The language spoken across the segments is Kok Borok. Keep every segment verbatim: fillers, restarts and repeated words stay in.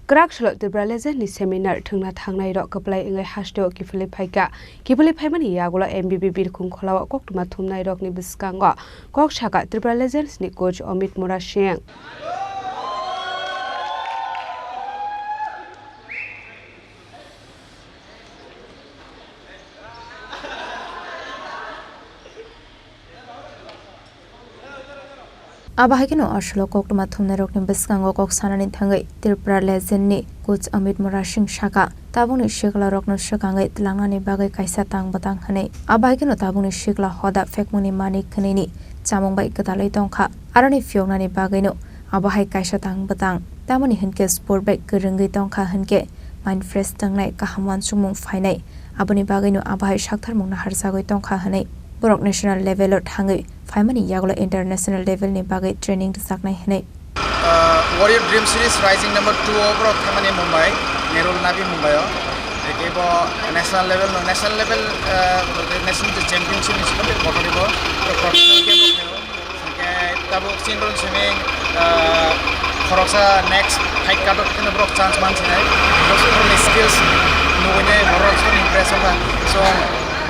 Kwrak salo Tripura Legend ni seminar thwngna thangnai rok kwplai wngwi hasteo kiphilwi phaikha. Kiphilwi phaimani yagulo M B B Birkhung Kholao koktwma thumnai rokni bwskango kok sakha Tripura Legends ni coach Amit Murasing. Abo hai kheno aswk koktwma thumnairokni bwskango kok sanani thangwi Tripura Legend ni coach Amit Murasing sakha, tabukni sikla rokno swkangwi tlangnani bagwi kaisa tang bwtang hwnwi. Abo hai kheno tabukni sikla hoda phekmani manik hwnwini chamung bai gwdalwi tongkha. Aroni phiyoknani bagwino abo hai kaisa tang bwtang. Tamoni hwnkhe sport bai kwrwngwi tongkha hwnkhe mind fresh tongnai, kaham uansukmung phainai. Aboni bagwino abo hai saktharmung naharjagwi tongkha hwnwi borok national level o thangwi phaimani yagulo international level ni bagwi training rwjaknai hwnwi. Uh, Warrior Dream Series Rising number two o borok thangmani Mumbai, Nehru Navi Mumbai o. Eke bo national level no, national level, uh, national championship ni simi kotor bo professional game o. Hwnkhe tabuk chini borok simi, ah, khoroksa next fight card o kheno borok chance mansinai. Borok skills nugwinai borok skoro impress wngkha. So,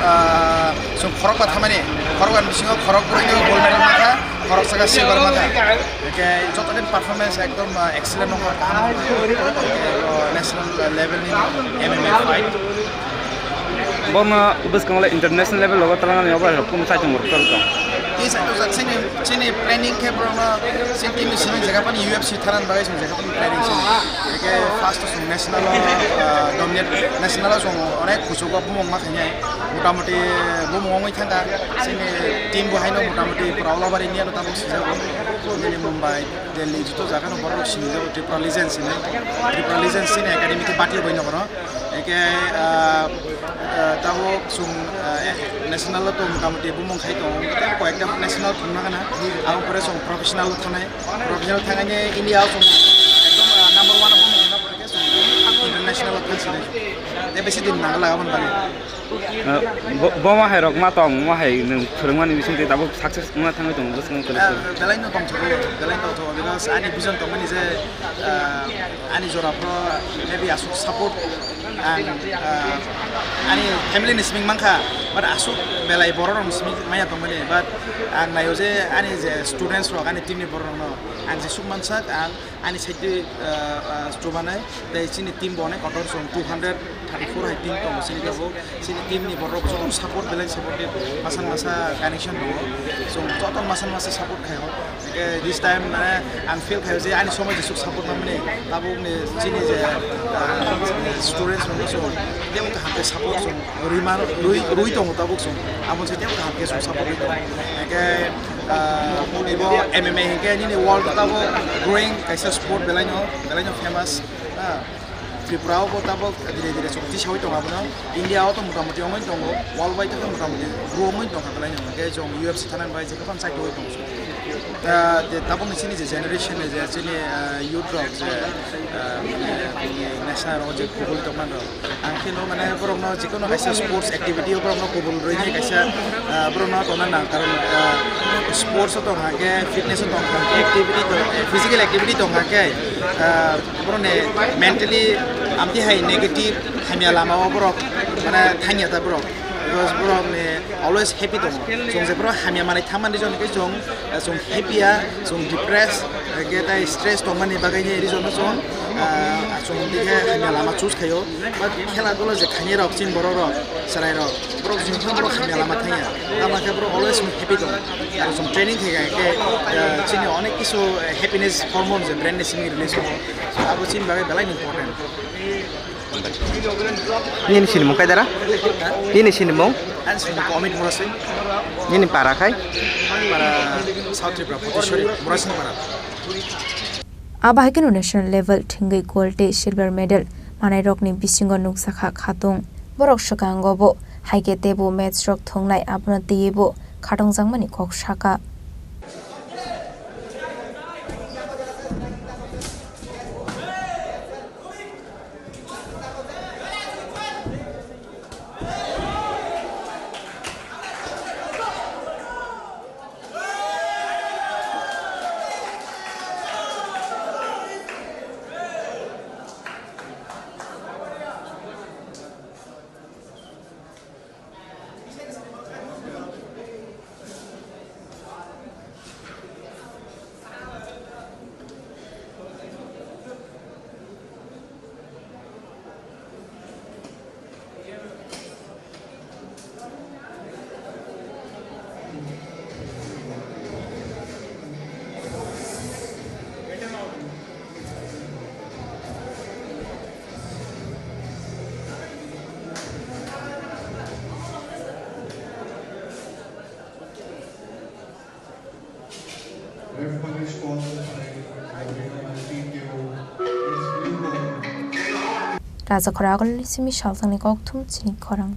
ah, chwng khorokba thamani, khorokba ni bisingo khorok brwi no gold medal mankha, khoroksa khe silver mankha. Hwnkhe joto ni performance ekdom, ah, excellent wngkha, kaham wngkha. National level ni M M A fight. Bono bwskango le international level logo talangani obo rok kunu saichung rok tong. Tei saichung jak chini, chini planning khe borokno chini team ni simi jaga pani U F C tharan bagwi chwng jaga pani planning chini. Eke first o chwng national o, ah, dominate national o chwng onek kuchugo bumung ma khainai. Motamoti bumung wngwi thangkha chini team bo haino motamoti pura all over India no tabuk sijago. Nini Mumbai, Delhi joto jaga no borok sinijago Tripura Legends hinwi. Tripura Legends chini academy khe bati rwbaino borok. Eke, ah, ah, tabuk chwng, ah, national o to motamoti bumung khai tongo, tei koyekta national thumna gana. Aboni pore chwng professional o thangnai, professional thangnaini India o chwng ekdom, ah, number one o bumung khna pore khe chwng international o thangsinai. Tei besi din nangla aboni bagwi. Ah, bo, bo ma hai rok ma tong, ma hai nwng phwrwngmani bising tei tabuk success wngna thangwi tongo bwskango tei. Ah, belai no tongthogo, belai no tongthogo, because ani vision tongmani je, ah, ani jora phoro maybe aswk support ang, ah, ani family ni simi mankha, but aswk belai borok rok ni simi maya tongmani, but ang naio je ani je students rok, ani team ni borok rok no ang jesuk mansak, ang ani side twi, ah, ah, chubanai, tei chini team bo onek kotor chwng two hundred thirty-four hai team tongo chini tabuk. Chini team ni borok joto support, belai supportive, masa masa connection tongo. Chwng joto masa masa support khaio. Hwnkhe this time mane ang feel khaio je ani somoi jesuk support nangmani, tabuk ni chini je, ah, students rok no chwng tei kaham khe support chwng rwi man, rwi, rwi tongo tabuk chwng. Abo se tei kaham khe chwng support rwi tongo. Hwnkhe, ah, ibo M M A hwnkhe nini world o tabuk growing kaisa sport belai no, belai no famous. Ah, Tripura o bo tabuk dire dire chwng tisawi tongo abono. India o to motamoti wngwi tongo, world wide o motamoti grow wngwi tongkha belai no. Hwnkhe chwng U F C thanani bai jekhe phano chaitogwi tongo. Ah, je tabukni chini je generation ni je chini, ah, youth rok je, ah, mane, national rok je kubul tongmani rok. Ang kheno mane borokno jikunu kaisa sports activity o borokno kubul rwini kaisa, ah, borokno tongna nang, karon, ah, sports o tongkha khe, fitness o tongkha khe, activity tong-, physical activity tongkha khe, ah, borokni mentally amtwi hai negative hamya lama o borok mane thangya ta borok, because borokni always happy tongo. Chwng je borok hamya manwi thangmani reason khe chwng, ah, chwng happy ya, chwng depressed, hwnkhe tai stress tongmani bagwi ni reason no chwng, ah, chwng dikhe hamya lama choose khaio. But khela dula je khainai rok, chini borok rok, chwrai rok, borok jing thang borok hamya lama thangya. Tamo khe borok always happy tongo. Aro chwng training khai khai khe, ah, chini onek kisu, eh, happiness hormone je brain ni simi release tongo. So abo chini bagwi belai important. Nini sinimung kai dara? Nini sinimung? Ani sinimung Amit Murasing. Nini para khai? Para South Tripura, Potiswari, Murasing para. Abo hai kheno national level thwngwi gold tei silver medal manai rokni bisingo nukjakha khatung. Borok swkango bo hai khe teibo match rok thwngnai, abono twiwi bo khatungjakmani kok sakha. Rajakhor agulni simi salsangni kokthum chini khorang.